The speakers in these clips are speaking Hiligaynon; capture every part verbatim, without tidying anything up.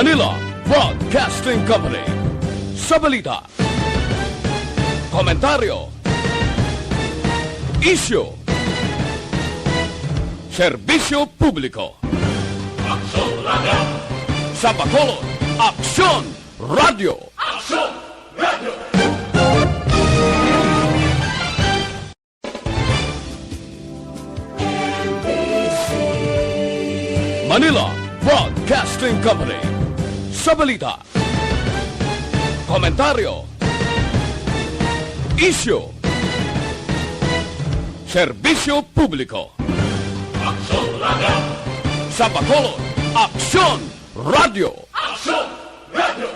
Manila Broadcasting Company. Sa balita, komentaryo, isyu, serbisyo publiko. Aksyon Radio. Sa Bacolod, Aksyon Radio. Aksyon Radio. Manila Broadcasting Company. Sa balita, komentaryo, isyu, serbisyo publiko. Aksyon Radio. Sa Bacolod, Aksyon Radio. Aksyon Radio.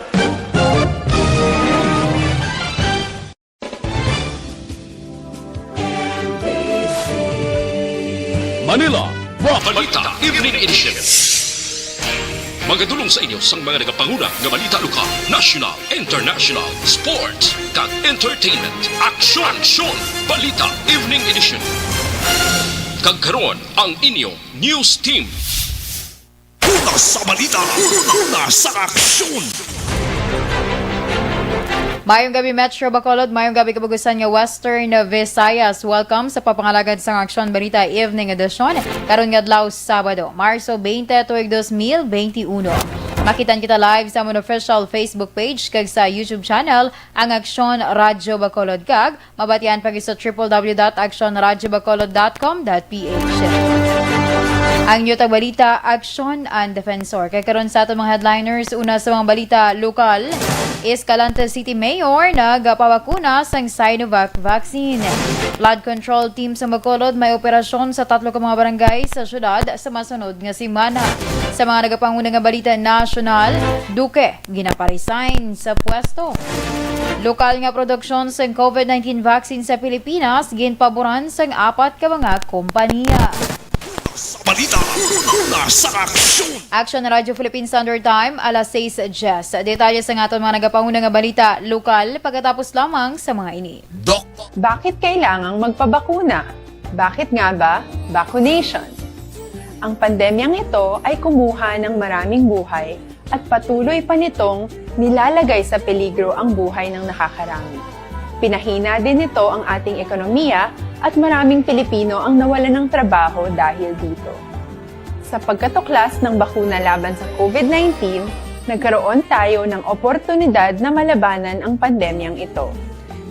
Manila Broad Balita Evening Edition. Magadulong sa inyo sang mga nagapanguna nga balita lokal, national, international, sports, kag entertainment. Aksyon, aksyon! Balita Evening Edition. Kag karon, ang inyo news team. Una sa balita, una sa aksyon. Mayong gabi, Metro Bacolod. Mayong gabi, kabug-usan nga Western Visayas. Welcome sa papangalagad sang Aksyon Balita Evening Edition. Karon nga adlaw, Sabado, Marso twenty, tuig dos mil benti uno. Makitan kita live sa amon official Facebook page kag sa YouTube channel, ang Aksyon Radyo Bacolod, kag mabatian pa gid sa triple w dot aksyon radyo bacolod dot com dot p h. Ang inyo tagbalita, Aksyon and Defensor. Kay karon sa aton mga headliners, una sa mga balita lokal, Escalante City Mayor nagapabakuna sang Sinovac vaccine. Flood control team sa Bacolod may operasyon sa tatlo ka mga barangay sa syudad sa masunod nga semana. Sa mga nagapanguna nga balita nasyonal, Duque ginaparesign sa pwesto. Lokal nga produksyon sang covid nineteen vaccine sa Pilipinas ginpaboran sang apat ka mga kompanya. Sa balita, una sa aksyon. Aksyon Radyo Philippine Standard Time, alas sais diyes. Detalye sa aton mga nagapanguna nga balita lokal pagkatapos lamang sa mga ini. Doc. Bakit kailangang magpabakuna? Bakit nga ba vaccination? Ang pandemyang ito ay kumuha ng maraming buhay at patuloy pa nitong nilalagay sa peligro ang buhay ng nakakarami. Pinahina din nito ang ating ekonomiya at maraming Pilipino ang nawalan ng trabaho dahil dito. Sa pagkatuklas ng bakuna laban sa covid nineteen, nagkaroon tayo ng oportunidad na malabanan ang pandemyang ito.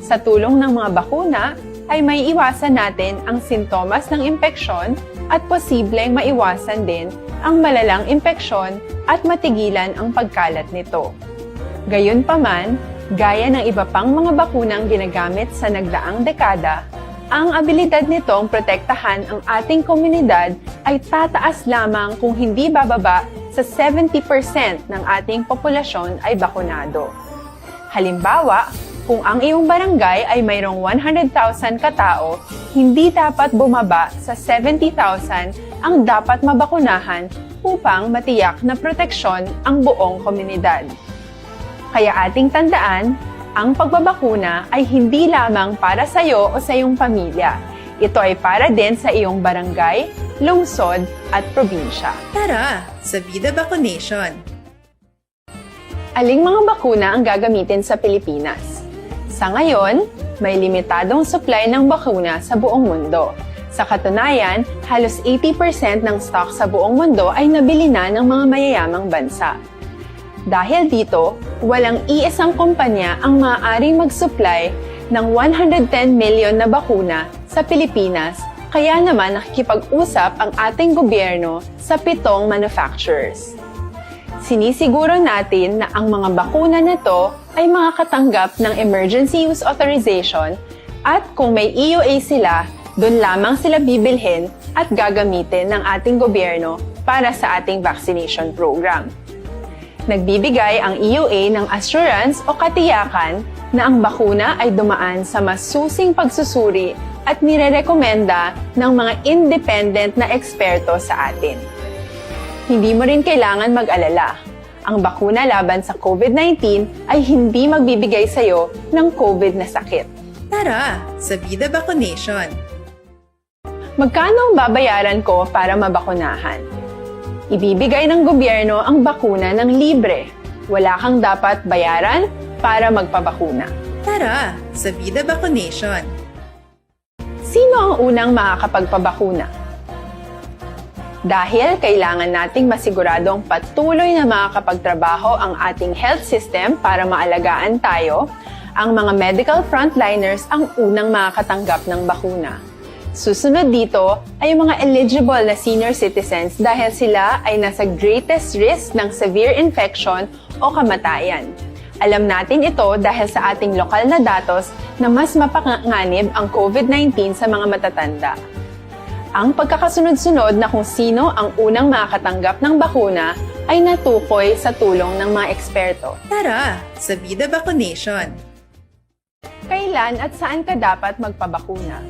Sa tulong ng mga bakuna, ay maiiwasan natin ang sintomas ng impeksyon at posibleng maiwasan din ang malalang impeksyon at matigilan ang pagkalat nito. Gayunpaman, gaya ng iba pang mga bakunang ginagamit sa nagdaang dekada, ang abilidad nitong protektahan ang ating komunidad ay tataas lamang kung hindi bababa sa seventy percent ng ating populasyon ay bakunado. Halimbawa, kung ang iyong barangay ay mayroong one hundred thousand ka tao, hindi dapat bumaba sa seventy thousand ang dapat mabakunahan upang matiyak na proteksyon ang buong komunidad. Kaya ating tandaan, ang pagbabakuna ay hindi lamang para sa iyo o sa iyong pamilya. Ito ay para din sa iyong barangay, lungsod, at probinsya. Tara, sa Vida Vaccination! Aling mga bakuna ang gagamitin sa Pilipinas? Sa ngayon, may limitadong supply ng bakuna sa buong mundo. Sa katunayan, halos eighty percent ng stock sa buong mundo ay nabili na ng mga mayayamang bansa. Dahil dito, walang iisang kumpanya ang maaaring mag-supply ng one hundred ten million na bakuna sa Pilipinas, kaya naman nakikipag-usap ang ating gobyerno sa pitong manufacturers. Sinisiguro natin na ang mga bakuna na to ay makakatanggap ng emergency use authorization at kung may E U A sila, dun lamang sila bibilhin at gagamitin ng ating gobyerno para sa ating vaccination program. Nagbibigay ang E U A ng assurance o katiyakan na ang bakuna ay dumaan sa masusing pagsusuri at nirerekomenda ng mga independent na eksperto sa atin. Hindi mo rin kailangan mag-alala. Ang bakuna laban sa covid nineteen ay hindi magbibigay sa iyo ng covid na sakit. Tara, sa Vida Vaccination! Magkano ang babayaran ko para mabakunahan? Ibibigay ng gobyerno ang bakuna ng libre. Wala kang dapat bayaran para magpabakuna. Tara sa Vida Vaccination! Sino ang unang makakapagpabakuna? Dahil kailangan nating masiguradong patuloy na makakapagtrabaho ang ating health system para maalagaan tayo, ang mga medical frontliners ang unang makakatanggap ng bakuna. Susunod dito ay ang mga eligible na senior citizens dahil sila ay nasa greatest risk ng severe infection o kamatayan. Alam natin ito dahil sa ating lokal na datos na mas mapanganib ang COVID nineteen sa mga matatanda. Ang pagkakasunod-sunod na kung sino ang unang makakatanggap ng bakuna ay natukoy sa tulong ng mga eksperto. Tara sa Vida Vaccination! Kailan at saan ka dapat magpabakuna?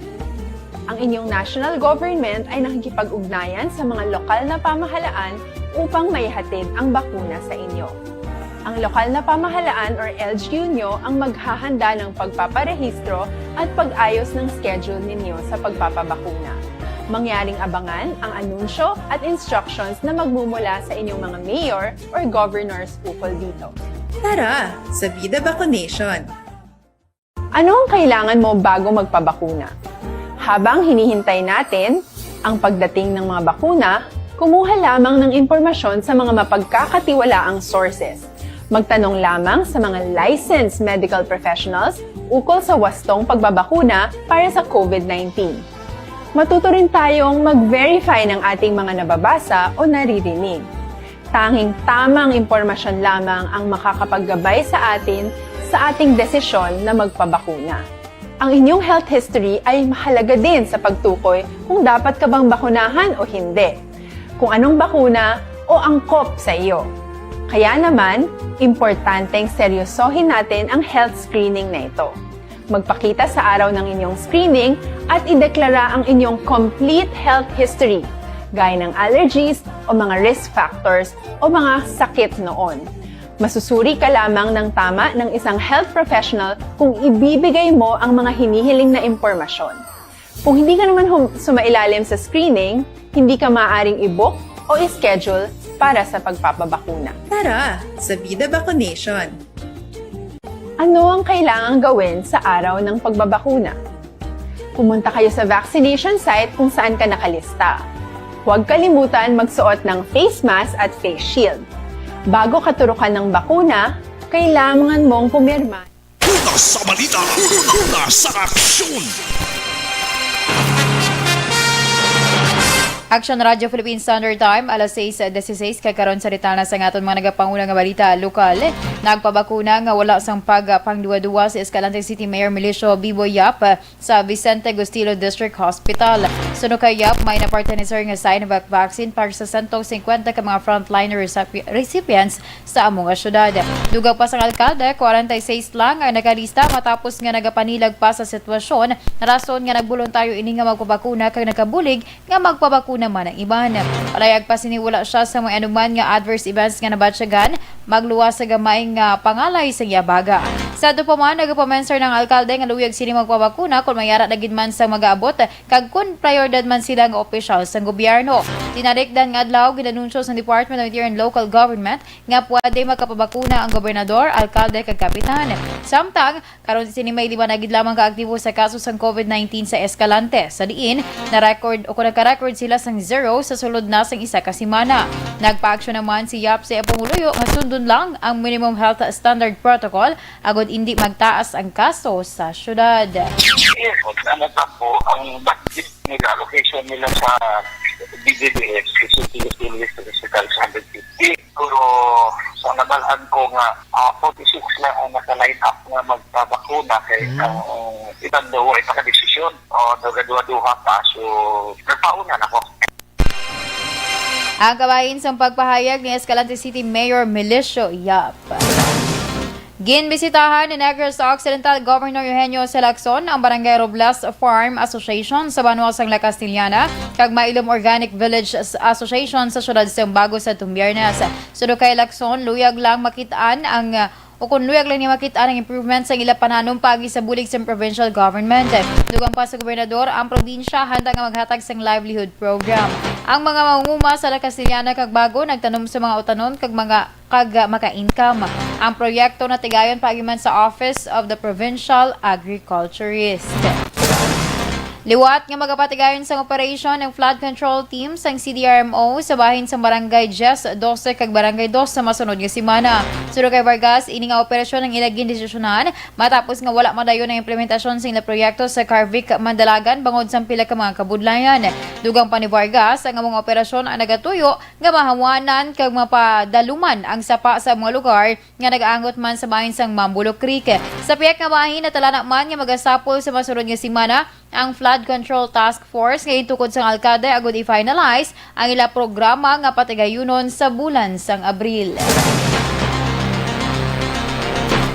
Ang inyong national government ay nakikipag-ugnayan sa mga lokal na pamahalaan upang maihatid ang bakuna sa inyo. Ang lokal na pamahalaan or L G U nyo ang maghahanda ng pagpaparehistro at pag-ayos ng schedule ninyo sa pagpapabakuna. Mangyaring abangan ang anunsyo at instructions na magmumula sa inyong mga mayor or governors ukol dito. Tara sa Vida Vaccination! Ano ang kailangan mo bago magpabakuna? Habang hinihintay natin ang pagdating ng mga bakuna, kumuha lamang ng impormasyon sa mga mapagkakatiwalaang sources. Magtanong lamang sa mga licensed medical professionals ukol sa wastong pagbabakuna para sa COVID nineteen. Matuto rin tayong mag-verify ng ating mga nababasa o naririnig. Tanging tamang impormasyon lamang ang makakapaggabay sa atin sa ating desisyon na magpabakuna. Ang inyong health history ay mahalaga din sa pagtukoy kung dapat ka bang bakunahan o hindi, kung anong bakuna o angkop sa iyo. Kaya naman, importanteng seryosohin natin ang health screening na ito. Magpakita sa araw ng inyong screening at ideklara ang inyong complete health history, gaya ng allergies o mga risk factors o mga sakit noon. Masusuri ka lamang ng tama ng isang health professional kung ibibigay mo ang mga hinihiling na impormasyon. Kung hindi ka naman hum- sumailalim sa screening, hindi ka maaaring i-book o i-schedule para sa pagpapabakuna. Tara sa Vida Vaccination! Ano ang kailangang gawin sa araw ng pagbabakuna? Pumunta kayo sa vaccination site kung saan ka nakalista. Huwag kalimutan magsuot ng face mask at face shield. Bago ka turukan ng bakuna, kailangan mong pumirma. Una sa balita, una sa aksyon. Action Radio Philippine Standard Time, alas sais dieciséis, kag karon sa detalye sa aton mga nagapanguna nga balita lokal. Nagpabakuna nga wala sang pagpangduwa-duwa si Escalante City Mayor Milicio Bibo Yap sa Vicente Gustilo District Hospital. Suno kay Yap, may na-partner nga Sinovac vaccine para sa sentong singkwenta ka mga frontliner recipi-, recipients sa amo nga syudad. Dugang pa sang alkalde, kwarenta y seis lang ang nakalista matapos nga nagapanilag pa sa sitwasyon, rason nga nagboluntaryo ini nga magpabakuna kag nakabulig nga magpabakuna man ang iban. Palayag pa sini, wala siya sa may anuman nga adverse events nga nabatyagan, magluwas sa gamay nga pangalay sa iya baga. Sa ato pa man, nagapamensar ang alkalde nga luyag sini magpabakuna kon may ara na gid man sa mag-aabot kag kon prioridad man sila nga opisyal sang gobyerno. Tinalikdan nga adlaw, ginanunsyo sa Department of Interior and Local Government nga pwede makapabakuna ang gobernador, alkalde, kag kapitan. Samtang, karon sini may lima na gid lamang ka aktibo sa kaso sang COVID nineteen sa Escalante, sa diin na-record o kung nagka-record sila sang zero sa sulod na sang isa ka semana. Nagpaaksyon naman si Yap sa iya pumuluyo nga sundon lang ang minimum health standard protocol agod indi magtaas ang kaso sa syudad. Yes, ano pa po ang budget nila, allocation nila sa D D B S, Quezon City District Hospital, sa hundred fifty. Pero sa nabal-an ko nga, ah, forty-six na ang naka-line up nga magpabakuna kay Hmm. ang iban daw ay pakadesisyon. O, duha-duha pa. So, nagpauna na ko. Ang kabahin sang pagpahayag ni Escalante City Mayor Milicio Yap. Ginbisitahan ni Negros Occidental Governor Eugenio C. Lacson ang Barangay Robles Farm Association sa banwa sang La Castellana kag Mailom Organic Village Association sa siyudad sang Bago sa Tumbiernes. Suno kay Lacson, luyag lang makit-an ang, o kung luyag lang niya makit-an ang improvement sang ila pananom paagi sa bulig sang provincial government. Dugang pa sa gobernador, ang probinsya handa nga maghatag sang livelihood program. Ang mga mangunguma sa La Castellana kag Bago nagtanom sa mga utanon kag mga, kag maka-income. Ang proyekto natigayon paagi man sa Office of the Provincial Agriculturist. Liwat nga magapatigayon sang operasyon ang flood control team sang C D R M O sa bahin sang Barangay Diez, Doce kag Barangay Dos sa masunod nga semana. Suno kay Vargas, ini nga operasyon ang ila gindesisyonan matapos nga wala madayon ang implementasyon sa ila proyekto sa Carvic, Mandalagan bangod sang pila ka mga kabudlayan. Dugang pa ni Vargas, ang among operasyon ang nagatuyo nga mahawanan kag mapadaluman ang sapa sa mga lugar nga nagaangot man sa bahin sang Mambulo Creek. Sa pihak nga bahin, natalana man nga magasapol sa masunod nga semana ang Flood Control Task Force nga gintukod sang alkalde agud i-finalize ang ila programa nga patigayunon sa bulan sang Abril.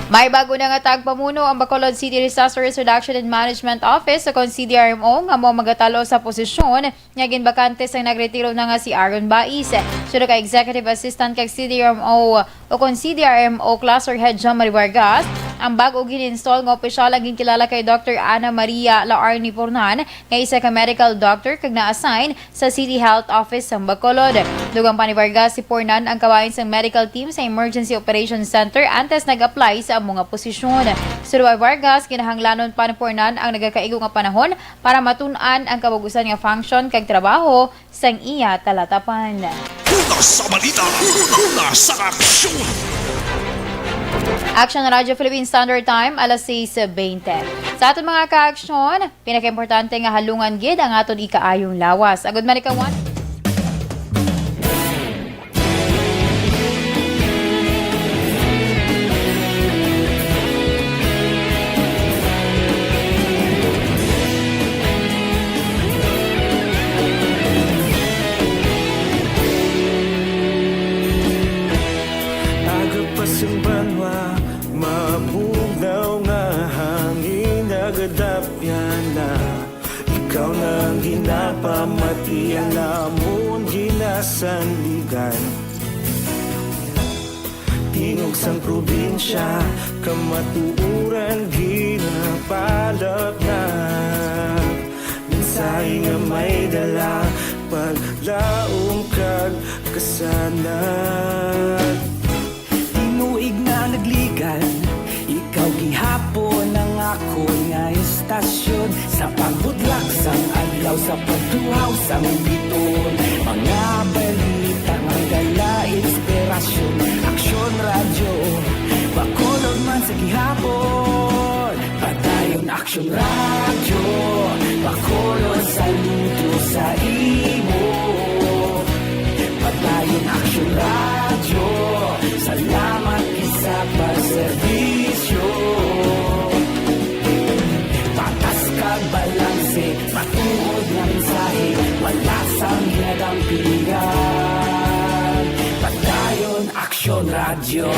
May bago na nga tagpamuno ang Bacolod City Disaster Risk Reduction and Management Office o kon C D R M O nga amo magatulo sa posisyon nga ginbakante sang nagretiro na nga si Aaron Bais. Suno kay Executive Assistant kag C D R M O o kon C D R M O Cluster Head John Marie Vargas, ang bag-o gin-install nga opisyal ang ginkilala kay Doctor Ana Maria Laarni Pornan, nga isa ka medical doctor kag na-assign sa City Health Office sang Bacolod. Dugang pa ni Vargas, si Pornan ang kabahin sang medical team sa Emergency Operations Center antes nag-apply sa amo nga posisyon. Suno kay Vargas, kinahanglanon pa ni Pornan ang nagakaigo nga panahon para matun-an ang kabug-usan nga function kag trabaho sang iya talatapan. Una sa balita, una sa aksyon. Action Radyo Philippine Standard Time, alas sais bente. Sa aton mga kaaksyon, pinakaimportante nga halungan gid ang aton ikaayong lawas. Agud man ikaw, Aga pa sing banwa, mabugnaw nga hangin nagadapyan na. Ikaw na ang ginapamati, ang amon ginasandigan. Tingog sang probinsya, kamatuoran ginapalatnat. Mensahe nga may dala, paglaom kag kasanag. Tinuig na nagligan, ikaw gihapon ang akon nga istasyon. Sa pagbudlak sang adlaw, sa pagtuhaw sang biton, mga balita nga dala inspirasyon. Aksyon Radyo, Bacolod man sa gihapon. Padayon Aksyon Radyo, Bacolod, saludo sa imo. Padayon Aksyon Radyo, salamat gid sa pagserbisyo. Patas kag balanse, matuod nga mensahe, wala sang ginadampigan. Padayon Aksyon Radyo.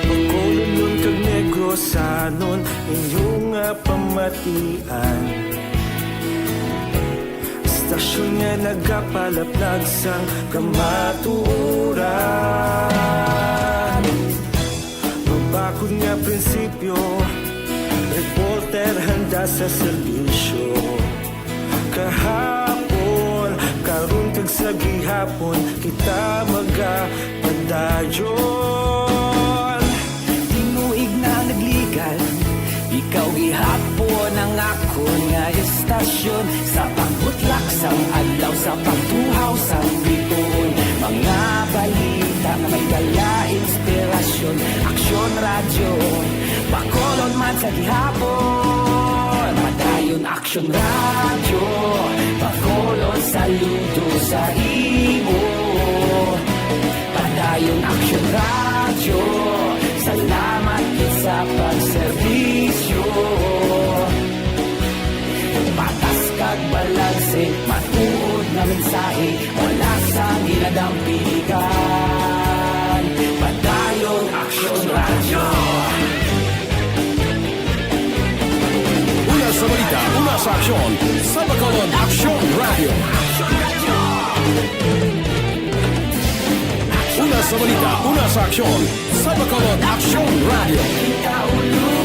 Bacolodnon kag Negrosanon, inyo nga pamatian. Istasyon nga nagapalaplag sang kamatuoran. Mabakod nga prinsipyo, reporter handa sa serbisyo. Kahapon, karon kag sa gihapon, kita magapadayon. Tinuig na nagligan, ikaw gihapon ang akon nga istasyon. Sa pagbutlak sang adlaw, sa pagtuhaw sang biton, mga balita nga may dala inspirasyon. Aksyon Radyo, Bacolod man sa gihapon. Padayon Aksyon Radyo, Bacolod, saludo sa imo. Padayon Aksyon Radyo, salamat gid sa pagserbisyo. Patas kag balanse, matuod nga mensahe, wala sang ginadampigan. Padayon Aksyon Radyo. Una sa balita, una sa aksyon, sa Bacolod Aksyon Radyo. Una sa balita, una sa aksyon, sa Bacolod Aksyon Radyo.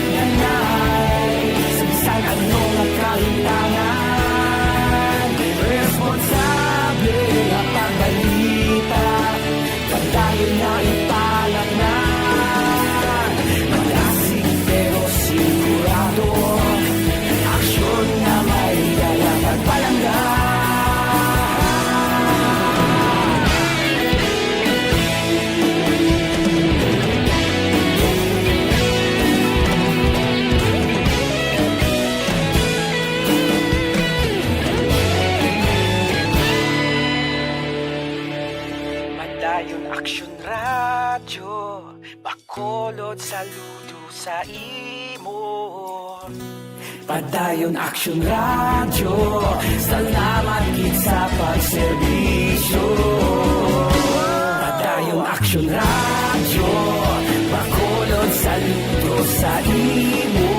Saludo sa imo. Padayon Action Radio, salamat gid sa pagserbisyo. Padayon Action Radio, Bacolod, saludo sa imo.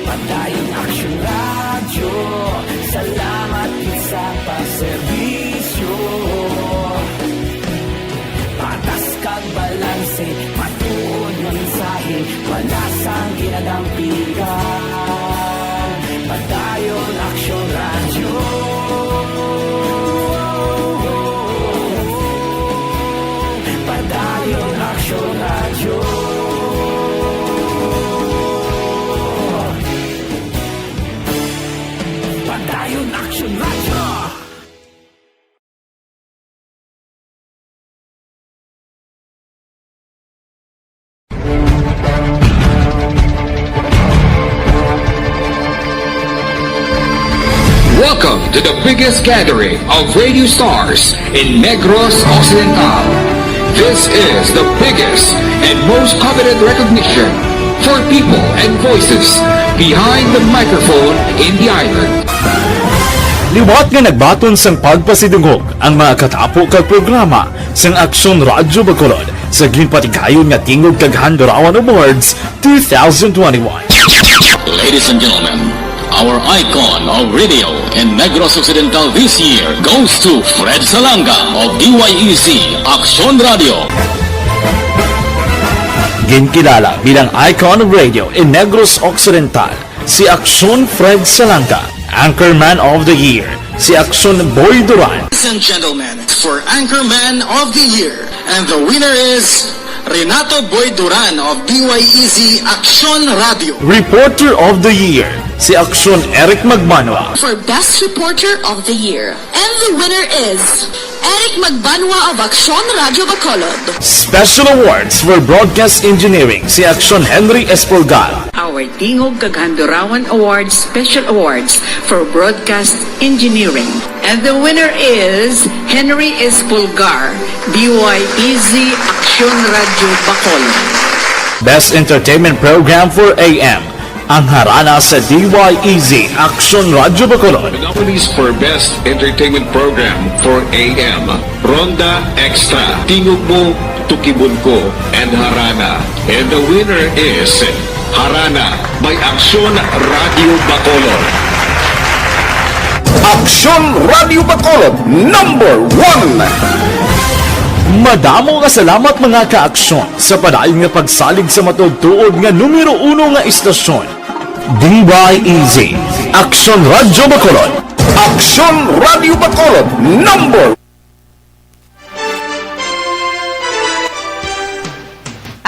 Padayon Action Radio, salamat gid sa pagserbisyo. Patas kag balanse, matuod nga mensahe, wala sang ginadampigan. Padayon Action Radio. Padayon Action Radio. Padayon Action Radio. Welcome to the biggest gathering of radio stars in Negros Occidental. This is the biggest and most coveted recognition for people and voices behind the microphone in the island. Liwat nga nagbaton sang pagpasidungog ang mga katapo kag programa sang Aksyon Radyo Bacolod sa ginpatigayon nga Tingog kag Handurawan Awards two thousand twenty-one. Ladies and gentlemen, our icon of radio in Negros Occidental this year goes to Fred Salanga of D Y E Z Aksyon Radio. Ginkilala bilang icon of radio in Negros Occidental si Aksyon Fred Salanga, Anchorman of the Year si Aksyon Boy Duran. Ladies and gentlemen, for Anchorman of the Year, and the winner is Renato Boy Duran of D Y E Z Aksyon Radio. Reporter of the Year si Aksyon Eric Magbanwa. For Best Reporter of the Year, and the winner is Eric Magbanwa of Aksyon Radio Bacolod. Special Awards for Broadcast Engineering si Aksyon Henry Espolgar. Our Tingog kag Handurawan Awards Special Awards for Broadcast Engineering. And the winner is Henry Espolgar, D Y E Z Aksyon Radio Bacolod. Best Entertainment Program for A M, ang Harana sa D Y E Z Aksyon Radio Bacolod. The nominees for Best Entertainment Program for A M, Ronda Extra, Tingog Mo, Tukibon Ko, and Harana. And the winner is Harana by Aksyon Radio Bacolod. Aksyon Radio Bacolod, number one! Madamo nga salamat, mga ka-aksyon, sa padayon nga pagsalig sa matuod-tuod nga numero uno nga istasyon. D Y E Z, Aksyon Radio Bacolod. Aksyon Radio Bacolod, number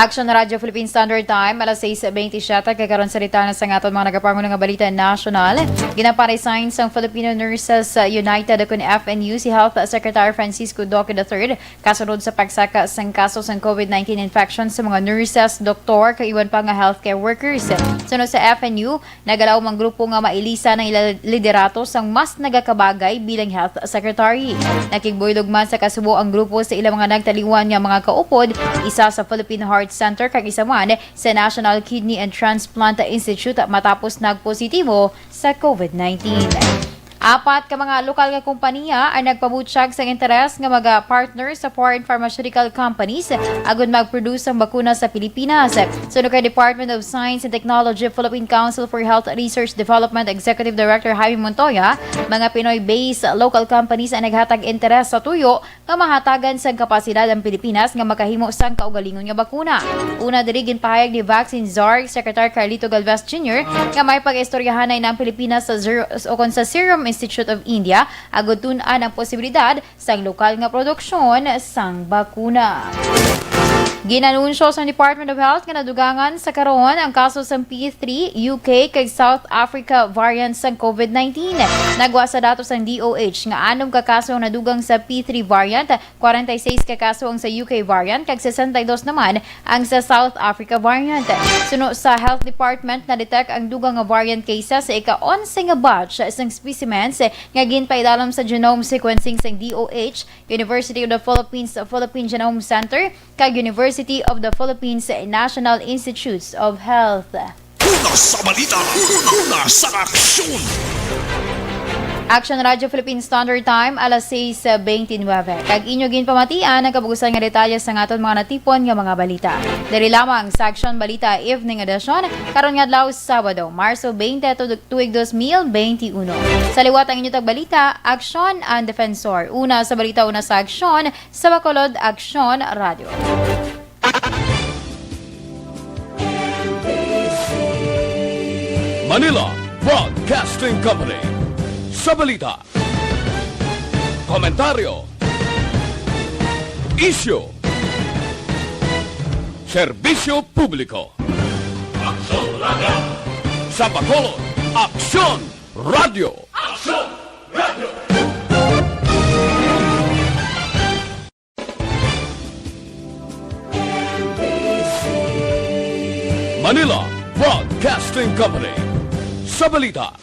Action Radio Philippine Standard Time, alas sais bentisiete, kag karon salita na sa aton mga nagapangulo nga balita nasyonal. Ginaparesign sang Filipino Nurses United, kun F N U, si Health Secretary Francisco Duque the third, kasunod sa pagsaka sang kaso sang COVID nineteen infection sa mga nurses, doktor, kag iban pa nga healthcare workers. Suno sa F N U, nagalaom ang grupo nga mailisan ang ila liderato sang mas nagakabagay bilang health secretary. Nakigbuylog man sa kasubo ang grupo sa ila mga nagtaliwan nga mga kaupod, isa sa Philippine Heart Center kag isa man sa National Kidney and Transplant Institute, matapos nagpositibo sa COVID nineteen. Apat ka mga lokal nga kompanya ang nagpabutyag sang interes nga maga-partner sa foreign pharmaceutical companies agud mag-produce sang bakuna sa Pilipinas. Suno kay Department of Science and Technology, Philippine Council for Health Research Development Executive Director Jaime Montoya, mga Pinoy-based local companies ang naghatag interes sa tuyo nga mahatagan sang kapasidad ang Pilipinas nga makahimo sang kaugalingon nga bakuna. Una diri, ginpahayag ni Vaccine Czar Secretary Carlito Galvez Junior nga may pag-istoryahanay na ang Pilipinas sa Zero, o kon sa Serum Institute of India agud tun-an ang posibilidad sang lokal nga produksyon sang bakuna. Ginanunsyo sang Department of Health nga nadugangan sa karon ang kaso sang P three, U K, kag South Africa variant sang COVID nineteen. Nagwa sa datos sang D O H nga anom ka kaso ang nadugang sa P three variant, kwarenta y seis ka kaso ang sa U K variant, kag sesenta y dos naman ang sa South Africa variant. Suno sa Health Department, na-detect ang dugang nga variant cases sa ika-onse nga batch sang specimens nga ginpaidalom sa genome sequencing sang D O H, University of the Philippines Philippine Genome Center, kag University University of the Philippines National Institutes of Health. Una sa balita, una, una sa aksyon. Action Radio Philippine Standard Time, alas sais bentynwebe. Kag inyo ginpamatian ang kabugusan nga detalye sa aton mga natipon nga mga balita. Diri lamang sa Action Balita Evening Edition, karon nga adlaw, Sabado, Marso twenty, tu-, tuig dos mil benti uno. Sa liwat ang inyo tagbalita, Aksyon ang Defensor. Una sa balita, una sa aksyon, sa Bacolod Aksyon Radio. Manila Broadcasting Company. Sa balita, komentaryo, isyu, serbisyo publiko. Aksyon Radio. Sa Bacolod, Aksyon Radio. Aksyon Radio. Manila Broadcasting Company. Sa balita,